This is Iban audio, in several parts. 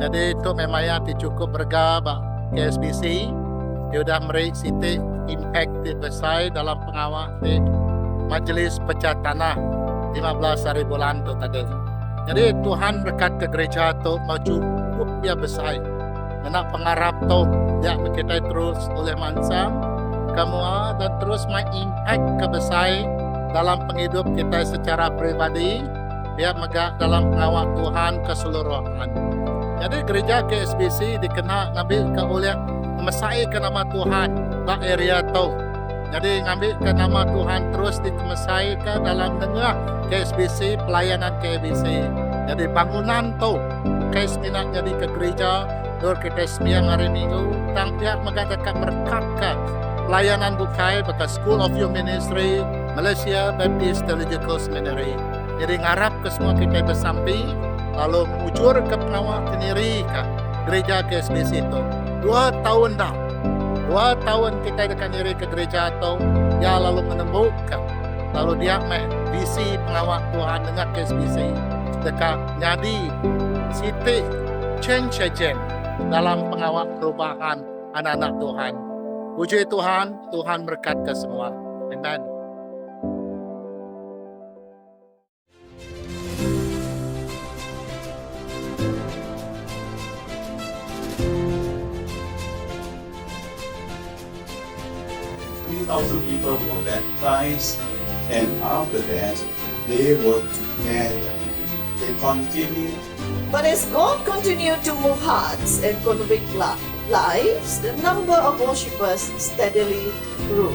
Nyadi tu meh maya ti chukup berega ba KSBC ti udah meri siti impak ti besai dalam pengawa ti Majlis Pecah Tanah 15 hari bulan tu tadi. Nyadi Tuhan merekatka gereja tu enggau chukup iya besai. Ngena pengarap tu dia meh kitai terus ulih mansang ke mua dan terus mai impak ke besai dalam pengidup kitai secara peribadi pia mega dalam pengawa Tuhan keseluruhan. Nyadi gerija KSBC dikena ngambika ulih ngemesaika nama Tuhan ba area tu. Nyadi ngambika nama Tuhan terus dikemesaika dalam nengah KSBC, pelayanan KBC. Nyadi bangunan tu ukai semina nyadika gerija endur kitai sembiang Hari Minggu tang pia mega deka merekatka pelayanan bukai baka School of Youth Ministry, Malaysia Baptist Theological Seminary. Nyadi ngarapka semua kitai besampi lalu ngemujurka pengawa ti nirika gerija KSBC tu. Dua taun dah. Dua taun kitai deka nirika gerija tu, iya lalu ngenembuka lalu dia meh visi pengawa Tuhan nengah KSBC deka nyadi siti change agent dalam pengawa perubahan anak-anak Tuhan. Puji Tuhan, Tuhan merekatka semua. Amen. 3,000 people were baptized, and after that, they were together. They continued. But as God continued to move hearts and convict lives, the number of worshippers steadily grew.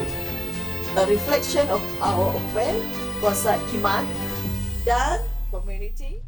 A reflection of power of faith, kuasa iman dan community.